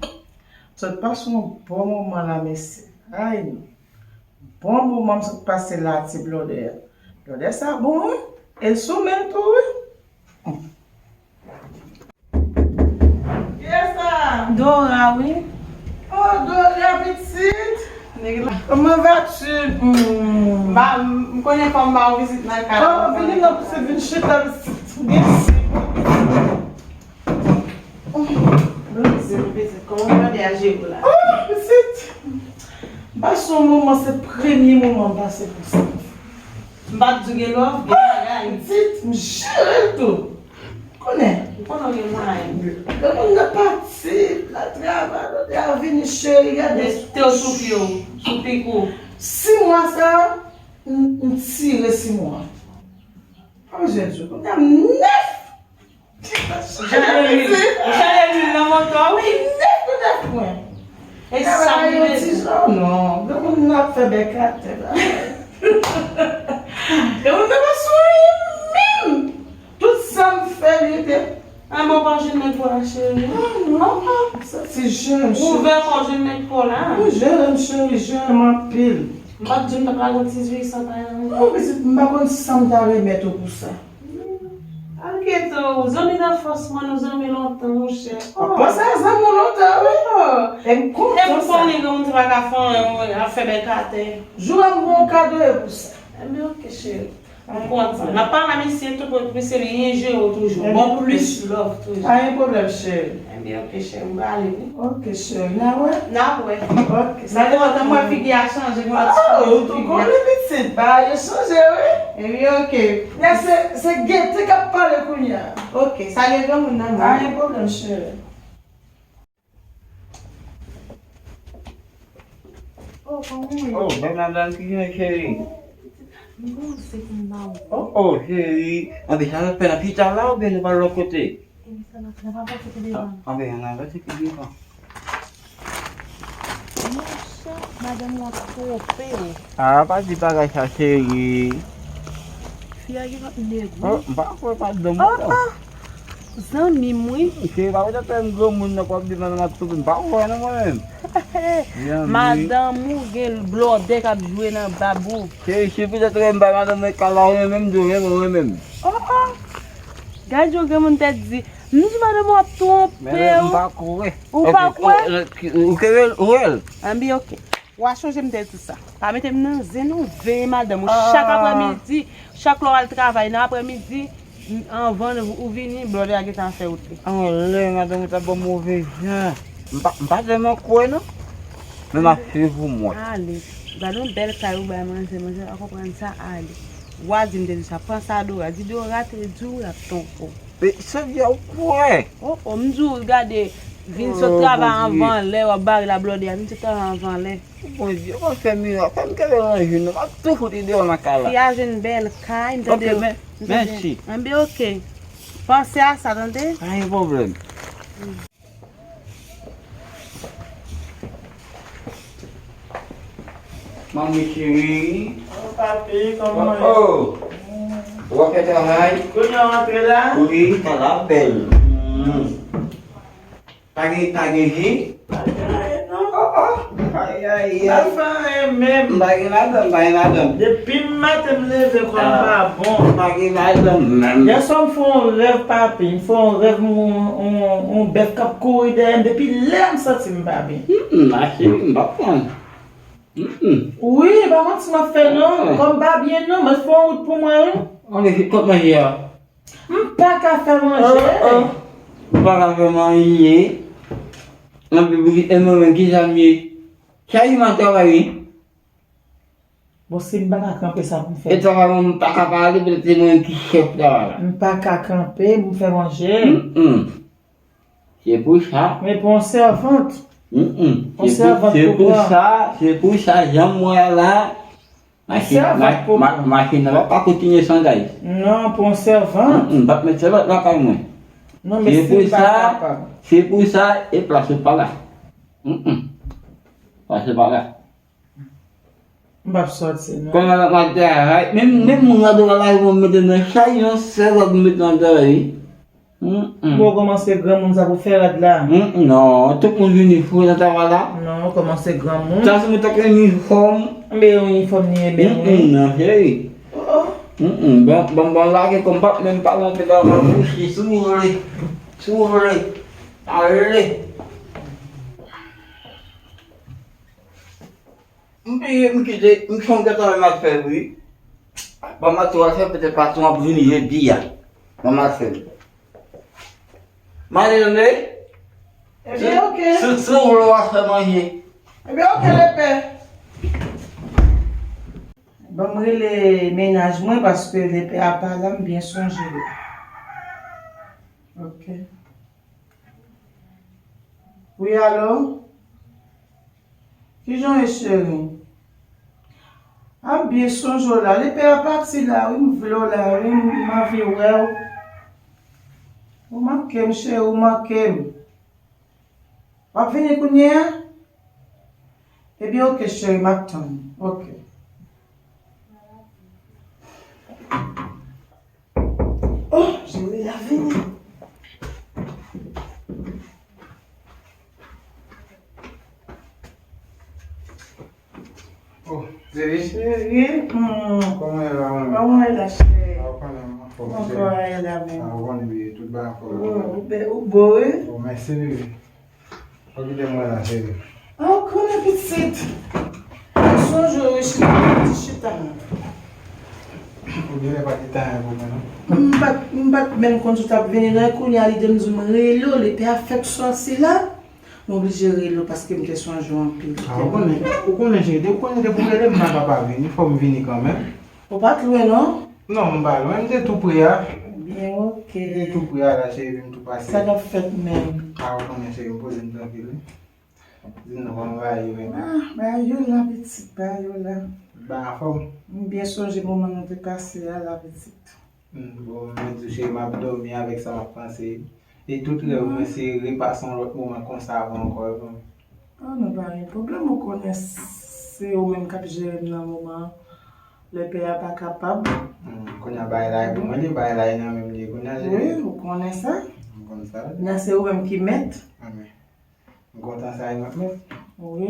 Sot pase yon bon moman la, mesye. Ay, non. Bon moman m sot pase la, ti blòdè. Blòdè sa bon, wi. E l sou men l tou, wi. Hmm. Kiyès sa? Dora, wi. Oh, Dora, pitit. Nèg la. Comment vas-tu? Hmm. M ba, m konnen fò m ba w vizit nan kay la. Oh, vini non, pitit, vin chita, pitit. Mèsi. Oh, mèsi, pitit. Kòman w ap jere la? Oh, pitit. M pase yon moman, se premye moman m pase konsa. M pa t di w gen lòv, gen bagay. Pitit, m jere l tou. Konnen. M konnen w gen mwayen. Granmoun nan pati, l al travay, lòt lè a vini, cheri, gade. Te w sou pye w, sou pik ou. Sis mwa sa, m, m tire sis mwa. An jèn jou, kounye a m nèf. Ou chanje lwil, ou chanje lwil nan moto a, wi. M nèf pou nèf mwen. E sa m bezwen. Ti jan, non. Granmoun nan ap fè bèk atè la. Granmoun nan pa sou anyen menm. Tout sa m fè, li te. Ah, mwen pa jwenn nèg pou la, cheri. Ah, non, ah, sa se jèn, cheri. Ouvè kò w jwenn nèg pou la. Wi, jèn, cheri, jèn anpil. M pa t di w m t ap lage w ti zwi san pa yon. Non, pitit, m pa konn sa m ta remèt ou pou sa. Al kite w, zanmi danfans mwen, nou zanmi lontan, monchè. Oh. Panse a zanmi w lontan, wi. Oh. E m kontan sa. E m konnen granmoun sa pa ka fè anyen, ap fè bèk atè. Jou a m gon kado e pou sa. Enben, ok, cheri. M kontan. M ap pale a misye tou, pou misye vin jere w toujou. Bon, plis love toujou. Pa gen pwoblèm, cheri. Enben, ok, cheri, m prale, wi. Ok, cheri, n a wè? N a wè. Ok, sa fè lontan m wè figi a chanje, m wè ti figi a. Oh, ou tou konnen pitit, bagay yo chanje, wi. Enben, ok. Nèg se, se gete k ap pale kounye a. Ok, salye granmoun nan, mwen. Pa gen pwoblèm, cheri. Oh, kòman w ye? Oh, bèl madanm, ki gen, cheri? M panse pou m ba w. Oh, oh, cheri. Anben, sa n ap fè nan pita la oubyen nou pral lòt kote? Anben, ann avanse pi devan. Monchè, madanm ou ap twonpe w. Ah, pa di bagay sa, cheri. Fi a gen lòt nèg, wi. Oh, m pa kwè pa dòm. Oh, oh. Zanmi m, wi. Cheri, pa poutèt m granmoun nan k ap di madanm ap twonpe m, pa kwè nan mwen menm. Zanmi. Madanm ou gen blòdè k ap jwe nan bab ou. Cheri, si poutèt m bay madanm mwen kal la, ou renmen m, di ou renmen, ou renmen m. Oh, oh. Gad yon granmoun tèt di, m di madanm ou ap twonpe w. Men m pa kwè. Ou pa kwè? Ou kwè, ou wè l? Anben, oke. W a chonje m te di sa. Pa mete m nan zen non, veye madanm ou. Chak aprèmidi, chak lè w al travay nan aprèmidi, anvan ou vini, blòdè a gentan fè wout li. Anlè, madanm ou t ap ban m move jan. M pa, m pa tèlman kwè non. Men m ap swiv pou m wè. Ale. Gade yon bèl kay ou bay manzè, manzè pa konprann sa, ale. W a di m te di sa, panse a Dora, di Dora te di w l ap twonpe w. E, Sandra, ou kwè? Oh, oh, m di w, gade, vin sot travay anvan lè, w ap bare la blòdè a, vin sot travay anvan lè. Bondye, w ap fè mirak, fè m kenbe nan jou nou, m ap tou fout li deyò nan kay la. Fi a jwenn bèl kay, m tande. Ok, men, mèsi. Anben, oke. Panse a sa, tande? Pa gen pwoblèm. Manmi cheri. Oh, papi, kòman w ye? Oh, oh. Ou ap fè travay? Kounye a w antre la? Wi, kay la bèl. Mm. Pa gen, pa gen ji? Pa gen anyen, non. Oh, oh. Ay, ay, ay. Pa fè anyen menm. M pa gen ladan, m pa gen ladan. Depi maten m leve, kò m pa bon. M pa gen ladan menm. Yèswa m fè yon rèv, papi. M fè yon rèv, yon, yon, yon bèf k ap kouri dèyè m. Depi lè a m santi m pa byen. Mm, mm, ma cheri, m pa konn. Mm, mm. Wi, pa manti m ap fè non. Ah. Kò m pa byen non, mwen fè yon wout pou mwen wi. Ann kont manje a. M pa ka fè manje. Ah, ah. Ou pa ka fè manje. Nan piblik, e mwen menm, kisa m ye? Chaji m ap travay wi. Bon, si m pa ka kanpe, sa pou m fè? E travay mwen, m pa ka pale, petèt se mwen ki chèf travay la. M pa ka kanpe pou m fè manje. Mm, mm. Se pou sa. Men pou yon sèvant. Mm, mm. Yon sèvant pou pran. Se pou sa, se pou sa, jan m wè la, machin, ma-, ma-, machin nan pa, pa kontinye san gaz. Non, pou yon sèvant. Mm, mm, m p ap met sèvant lakay mwen. Non, men si m pa kapab. Se pou sa, e plas ou pa la. Mm, mm. Plas ou pa la. M p ap sòti, non. Kòman l ap travay? Menm, menm moun la dwe lave pou mete nan chay, yon sèl lòt mete nan travay, wi. Mm, mm. Bon, w kòmanse granmoun sa pou fè rad la. Mm, mm, non, tout moun vini fou nan travay la. Non, w kòmanse granmoun. Sa se mwen tankou inifòm. Men yon inifòm li ye, men wi. Mm, mm, non, cheri. Oh, oh. Mm, mm, bon, bon, bon, lage kò m p ap menm pale anpil la, m ap bouche, si w vle. Si w vle. Ale. M peye, m kite, m fè yon gate avè m ap fè wi. Bon, m ap tou al fè, petèt patwon ap vini jodi a. Bon, m ap fè l. M ale tande. Ebyen, oke. Si, si w vle w a fè manje. Ebyen, oke, lepè. Ban m rele mennaj mwen paske lepè a pa la, m byen sonje l. Oke. Wi, alo? Kijan w ye, cheri? A, m byen sonje w la. Lepè a pati la, wi, m vle w la, wi, m anvi wè w. Ou manke m, cheri, ou manke m. W ap vini kounye a? Ebyen, oke, cheri, m ap tann ou. Oke. Oh, Jerry a vini. Oh, Jerry. Jerry, hmm. Kòman w ye la, manmi? Kòman w ye la, cheri? A, ou konnen m anfòm, cheri. Kòman w ye la, menm? A, ou konnen, wi, tout bagay anfòm. Oh, ou be-, ou bo, wi. Oh, mèsi, bebe. Pa kite m wè la, cheri. A, ou konnen pitit. M sonje w wi, chita, ti chita. Ou genlè pa kite anyen pou mwen, non? M pa t, m pa t menm konn si w t ap vini la, kounye a li di m, di m rele w, lepè a fèk sòti la. M oblije rele w paske m te sonje w anpil. A, ou konnen, ou konnen, cheri, ou konnen depi w rele m, m pa ka pa vini, fò m vini kanmenm. Ou pa t lwen, non? Non, m pa lwen, m te tou pre a. Byen, oke. M te tou pre a la, cheri, m tou pase. Sa k ap fèt menm? A, ou konnen, cheri, m poze m trankil, wi. Di m non, kòman bagay yo menm? A, bagay yo la, pitit, bagay yo la. Bagay anfòm? M byen sonje moman nou te pase a la, pitit. Hmm, bon, mwen di w, cheri, m ap dòmi avèk sa m ap panse. E tout rèv mwen, se repase yon lòt moman konsa ankò, wi, manmi. A, non, pa gen pwoblèm, ou konnen se ou menm k ap jere m nan moman an. Lepè a pa kapab. Hmm, kounye a bagay la e pou mwen li, bagay la e nan men m li ye kounye a, cheri. Wi, ou konnen sa. Konn sa. Nan se ou menm ki mèt. Amen. M kontan sa e mwen menm. Wi.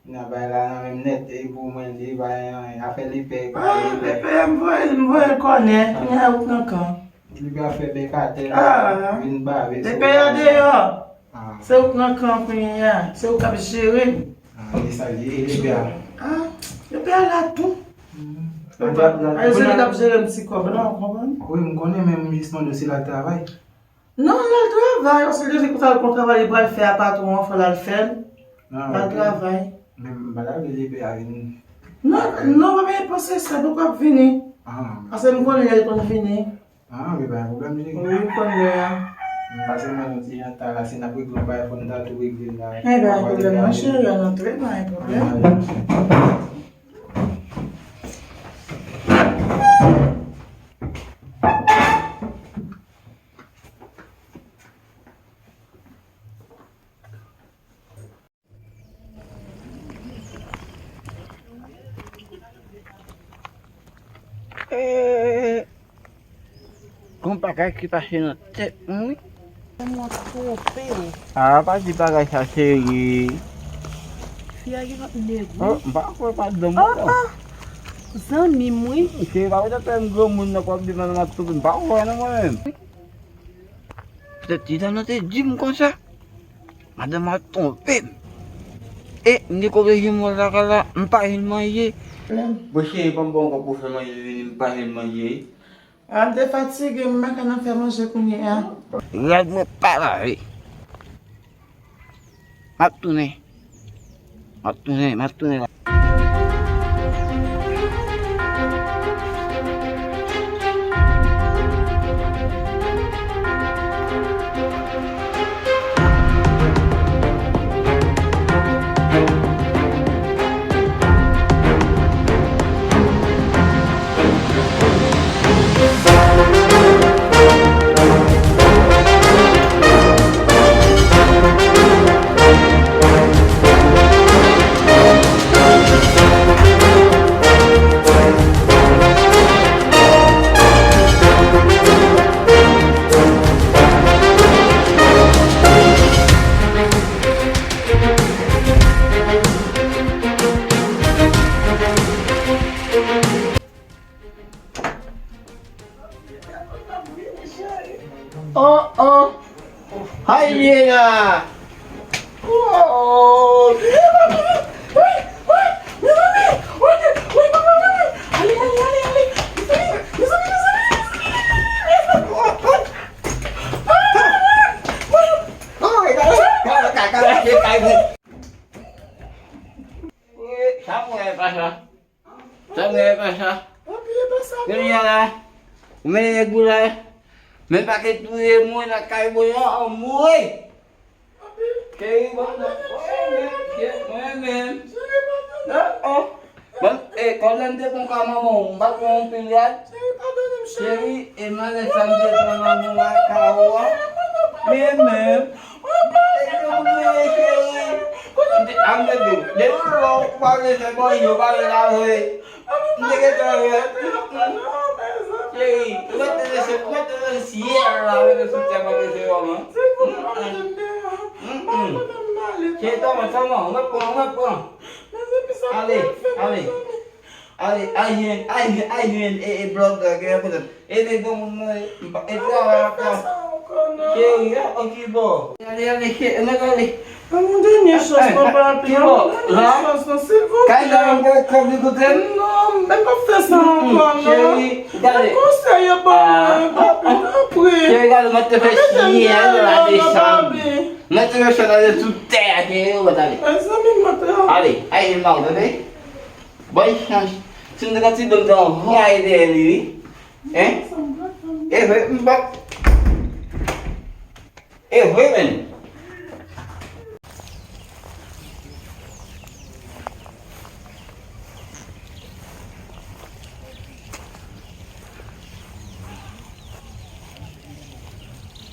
Nan bay la nan menm nèt, e pou mwen li bay anyen. Afè li pè, pa li pè. Ah, li pè, m voye, m voye l konnen. Kounye a ou pran kan. Li pral fè bèk atè, ah, vin bave. Li pè a deyò. Ah. Se ou k nan kan kounye a. Se ou k ap jere l. Ah, e sa li, e li pè a. Ah, li pè a la tou. Hmm. Se pa, a, se li k ap jere m ti kòb la, ou konprann? Wi, m konnen, men m jis mande w si l al travay. Non, l al travay, paske li di konsa l gon travay li pral fè a patwon an, fò l al fè l. Ah, ok. L al travay. Men m pa ta vle li pè a vini. Non, non, pa gen pwosesis, li poko ap vini. Ah. Paske m konnen lè l konn vini. Ah, wi, pa gen pwoblèm, cheri. Wi, m konn lè a. M pase mande yon ti jan ta la, si n ap regle yon bagay, fò n ta tou regle l la. Eh, pa gen pwoblèm, non, cheri, ann antre, pa gen pwoblèm. Ah, wi. Eh, gon bagay ki pase nan tèt mwen, wi. Mwen twonpe w. Ah, pa di bagay sa, cheri. Fi a gen lòt nèg, wi. Oh, m pa kwè pa dan mwen, non. Ah, ah. Zanmi m, wi. Cheri, pa wè tèt mwen granmoun nan, kòm di mwen m ap twonpe, m pa kwè, non, mwen menm. Petèt ti dam nan te di m konsa. Madanm ap twonpe m. E, m te kote jimò lakay la, m pa jwenn manje. Bon, cheri, ban m ba w ankò pou fè manje vini, m pa jwenn manje. A, m te fatige, m pa ka nan fè manje kounye a. Rad mwen pa lave. M ap tounen. M ap tounen, m ap tounen la. Oh, oh. Ay, ye la. Oh. Ale, ale, ale, ale. Mezanmi, mezanmi, mezanmi, mezanmi. Oh, e pa sa. Sa mwen e pa sa. Sa m gen pa sa. Kounye a la, ou mennen nèg ou la, men pa ke touye mwen nan kay mwen an, anmwey! Cheri, bon, non, mwen menm, mwen menm. Non, oh. Bon, e, kòb la m te pran ka manman w, m pa t pran anpil rad. Cheri, e malè sa m te pran nan men lakay ou a. Men menm. E ke moun mwen ye, cheri. M te, a m te di w, depi lè w pa vle fè manje, w pa vle lave. M te gentan wè. Cheri, ou mèt te lese, ou mèt te lese syèl la, ou mèt te sou tè, pa vle fè yo, non. Cheri, tòmè, tòmè, ou mèt pran, ou mèt pran. Ale, ale. Ale, al jwenn, al jwenn, al jwenn, e, e, blòdè, gen pwoblèm. E, men, gen moun nan, e, e, travay ap fè. Cheri, a, okipe w. Ale, ale, cheri, mwen ale. Ban m yon dènye chans, non, papi. Ban m yon dènye chans, non, silvouplè. Kay la, mwen gen kòb li kote m. Non, men pa fè sa ankò, non. Cheri, gade. Konsèy yo ban mwen, papi, tanpri. Cheri, gade, mwen te fè chyen la desann. Mwen te fè chyen la desann sou tè a, cheri, ou gade. Mezanmi, mwen te... Ale, ale, mwen, tande. Bòn chans. Si m te gen ti dòm, m te anvayi dèyè li, wi. Hein? E vre, m pa... E vre, menm.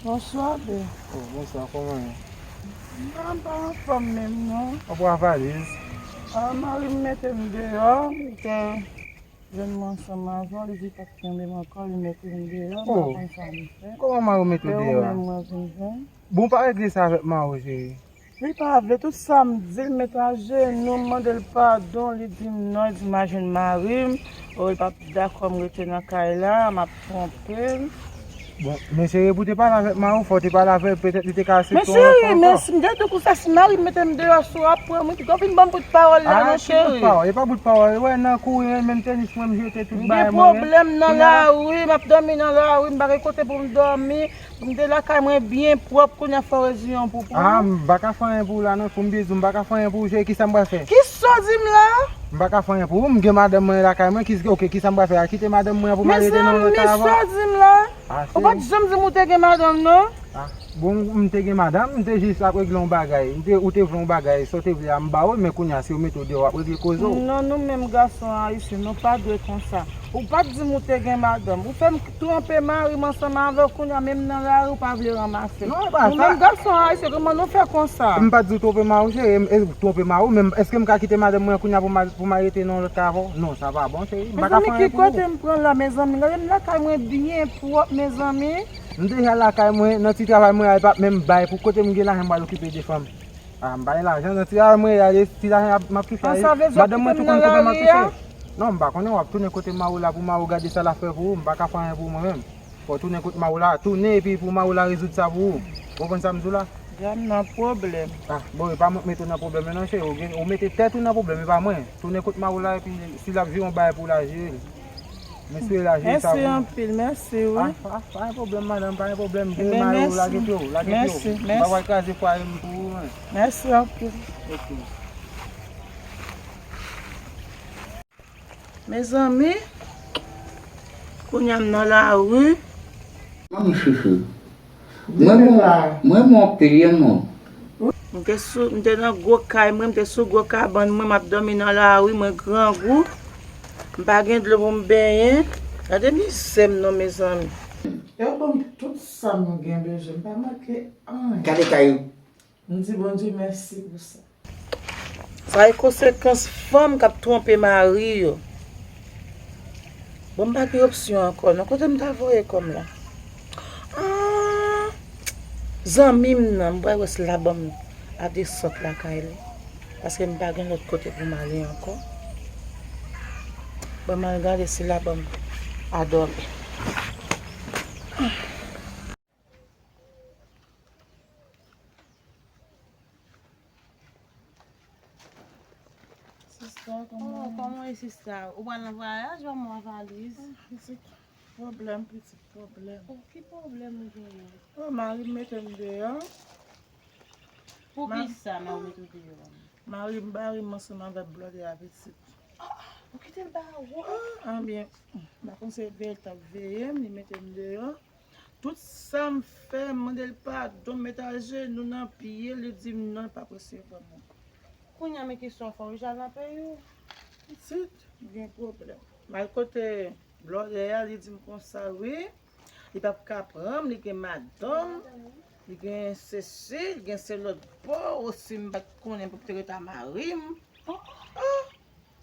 Bonswa, bè. Oh, bonswa, kòman w ye? M pa, m pa anfòm menm, non. Ou pran valiz? Ah, mari m mete m deyò, m te Jwenn mwen ansanm avè w, li di l p ap kenbe m ankò, li mete m deyò, m pa konn sa m fè. Kòman mari w mete w deyò a? Lè ou menm mwen vin jwenn. Bon, w pa regle sa avèk mari w, cheri. Li pa vle, tout sa m di l, m met ajenou, m mande l padon, li di m non, li di m a jwenn mari m, o, li p ap dakò m rete nan kay la, m ap twonpe l. Bon, men cheri, pou w te pale avèk mari w, fò w te pale avè l, petèt li te ka aksepte yon lòt fwa ankò. Men cheri, men si m te tou konsa, si mari m mete m deyò, si w ap pran m, wi, piga w vin ban m bout pawòl la non, cheri. Ah, ki bout pawòl? E pa bout pawòl, wè nan kou, menm tenis mwen, m jete tout bagay mwen. M gen pwoblèm nan lari, m ap dòmi nan lari, m pa gen kote pou m dòmi. M te lakay mwen byen pwòp, kounye a fò w reziyen w pou pou mwen. Ah, m pa ka fè anyen pou ou la non, pou m bizou, m pa ka fè anyen pou ou, cheri, kisa m pral fè? Kisa w di m la? M pa ka fè anyen pou ou, m gen madanm mwen lakay mwen, kis-, ok, kisa m pral fè? Al kite madanm mwen pou m al rete nan lòt kay avan? Mezanmi, sa w di m la? Ah, cheri. Ou pa t janm di m ou te gen madanm non? Ah, bon, m te gen madanm, m te jis ap regle yon bagay, m te, ou te vle yon bagay, sa w te vle a m ba ou, men kounye a si yo mete w deyò, w ap regle koze w. Non, nou menm gason ayisyen, nou pa dwe konsa. Ou pa t di m ou te gen madanm. Ou fè m twonpe mari m ansanm avè w, kounye a menm nan lari ou pa vle ranmase m. Non, e pa sa. Nou menm gason ayisyen, kòman nou fè konsa? M pa t di w twonpe mari w, cheri, e twonpe mari w, men èske m ka kite madanm mwen kounye a pou m al, pou m al rete nan yon lòt kay avè w? Non, sa pa bon, cheri. M pa ka fè anyen pou ou. Mezanmi, ki kote m pran la, mezanmi? Gade m lakay mwen byen pwòp, mezanmi. M deja lakay mwen, nan ti travay mwen a, e p ap menm bay pou kote m gen lajan m pral okipe de fanm. Ah, m pa gen lajan, nan ti travay mwen a, e ti lajan m ap touche a, madanm mwen tou konn konprann m ap touche. Non, m pa konnen, w ap tounen kote mari w la pou mari w gade sa l ap fè pou ou, m pa ka fè anyen pou ou mwen menm. Fò w tounen kot mari w la, tounen epi pou mari w la rezoud sa pou ou. Ou konprann sa m di w la? Gade m nan pwoblèm. Ah, bon, e pa mwen k mete w nan pwoblèm nan non, cheri, ou gen, ou mete tèt ou nan pwoblèm, e pa mwen. Tounen kot mari w la epi si l ap jere yon bagay pou w la, jere l. Mesye la jwe sa pou mwen. Mèsi anpil, mèsi wi. Ah, ah, pa gen pwoblèm, madanm, pa gen pwoblèm. Jere mari w, lage pye w, lage pye w. Mèsi, mèsi. M pa pral kraze fwaye m pou ou, men. Mèsi anpil. Ok. Mezanmi, kounye a m nan lari. Manmi chouchou. Mwen bon, mwen bon anpil, wi, mwen. M te sou, m te nan gwo kay mwen, m te sou gwo kabann mwen, m ap dòmi nan lari, mwen grangou. M pa gen dlo pou m benyen. Gade mizè m non, mezanmi. Yo ban m tout sa m gen bezwen, m pa manke anyen. Gade kay ou. M di Bondye mèsi pou sa. Sa e konsekans fanm k ap twonpe mari yo. Bon, m pa gen opsyon ankò non. Kote m ta voye kò m la? Ah, zanmi m nan, m pral wè si l a ban m adresant lakay li. Paske m pa gen lòt kote pou m ale ankò. Bon, m al gade si l a ban m adòbe. Sista, kòman? Oh, kòman w ye, sista? Ou pral nan vwayaj, ban mwen valiz. Ah, pitit pwoblèm, pitit pwoblèm. Oh, ki pwoblèm ou genyen? Oh, mari m mete m deyò. Poukisa mari w mete w deyò? Mari m bare m ansanm avèk blòdè a, pitit. Ah, ou kite l bare w? Ah, anbyen, m pa konn se veye l t ap veye m, li mete m deyò. Tout sa m fè, m mande l padon, m met ajenou nan pye l, li di m non, li p ap resevwa m ankò. Kounye a, men kesyon fò w jwenn nan peyi w. Pitit, m gen pwoblèm. M al kote blòdè a, li di m konsa, wi, li p ap ka pran m, li gen madanm, li gen sesi, li gen se lòt bò, osi m pa t konnen pou m te ret a mari m. Oh,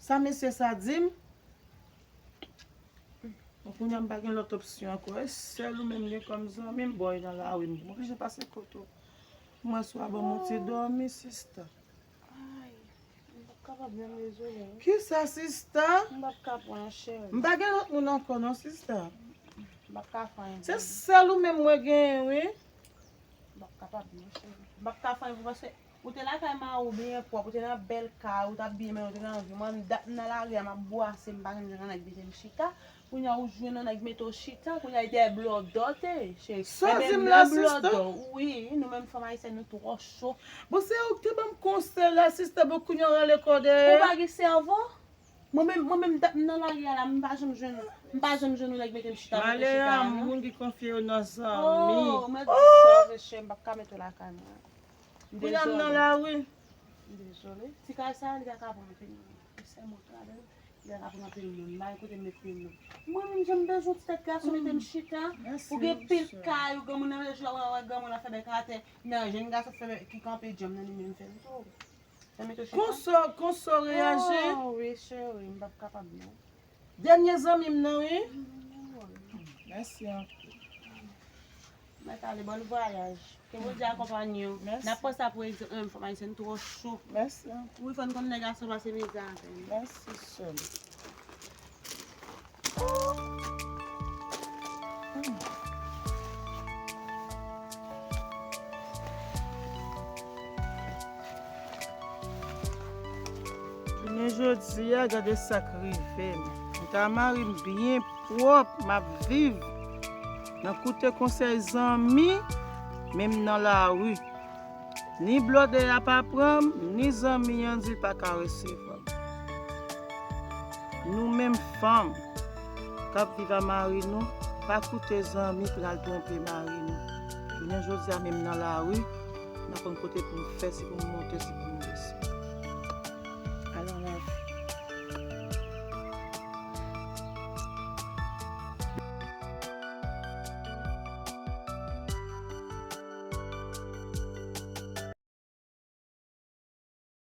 sa mesye sa di m. Bon, kounye a m pa gen lòt opsyon ankò. E sèl ou menm gen kòm zanmi m, bò, e nan lari m oblije pase kote w. Mwen swa ban m yon ti dòmi, sista. Ay, m p ap kapab non, m dezole wi. Kisa, sista? M p ap ka pran, cheri. M pa gen lòt moun ankò non, sista. M p ap ka fè anyen. Se sèl ou menm mwen genyen, wi. M p ap kapab non, cheri. M p ap ka fè anyen pou paske ou te lakay mari w byen pwòp, ou te nan bèl kay, ou t ap byen, men ou te nan vi. Mwen menm dat m nan lari a, m ap bwase, m pa janm jwenn yon nèg mete m chita. Kounye a ou jwenn yon nèg mete w chita, kounye a li te blòdòte, cheri. Sa w di m la, sista? Wi, nou menm fanm ayisyèn nou twò cho. Bon, se ou ki te ban m konsèy la, sista, bon, kounye a w rale kò dèyè. Ou pa gen sèvo? Mwen menm, mwen menm, dat m nan lari a la, m pa janm jwenn, m pa janm jwenn yon nèg mete m chita, mete chita a non. Malè a moun ki konfye yo nan zanmi. Oh, mwen di sa vre, cheri, m p ap ka mete w lakay mwen. Kounye a m nan lari. M dezole. Ti kay sa, li ta ka pran anpil moun. Li sèlman travay, li ta ka pran anpil moun. M pa gen kote m met pye m non. Mwen menm, jan m bezwen ti tèt gason mete m chita. Ou gen pil kay, ou gen moun nan vle jou a, wè granmoun ap fè bèk atè. Men jèn gason fè bèk ki kanpe djanm nan li menm fè l tou. Sa mete w chita. Konsa, konsa w reyaji? Oh, wi, cheri, m p ap kapab non. Dènye zanmi m nan, wi. Mèsi anpil. Mèt ale, bòn vwayaj. Ke Bondye akonpanye w. Mèsi. N ap panse a pou egzanp, menm fanm ayisyen twò cho. Mèsi anpil. Wi, fò n konn nèg a sa pase mizè avè l. Mèsi sè m. Jounen jodi a, gade sa k rive m. M ka mari m byen pwòp, m ap viv nan koute konsèy zanmi, men m nan lari. Ni blòdè a pa pran m, ni zanmi an di l pa ka resevwa m. Nou menm fanm k ap viv a mari nou, pa koute zanmi pou n al twonpe mari nou. Jounen jodi a, men m nan lari, m pa konn kote pou m fè, si pou m monte, si pou m desann.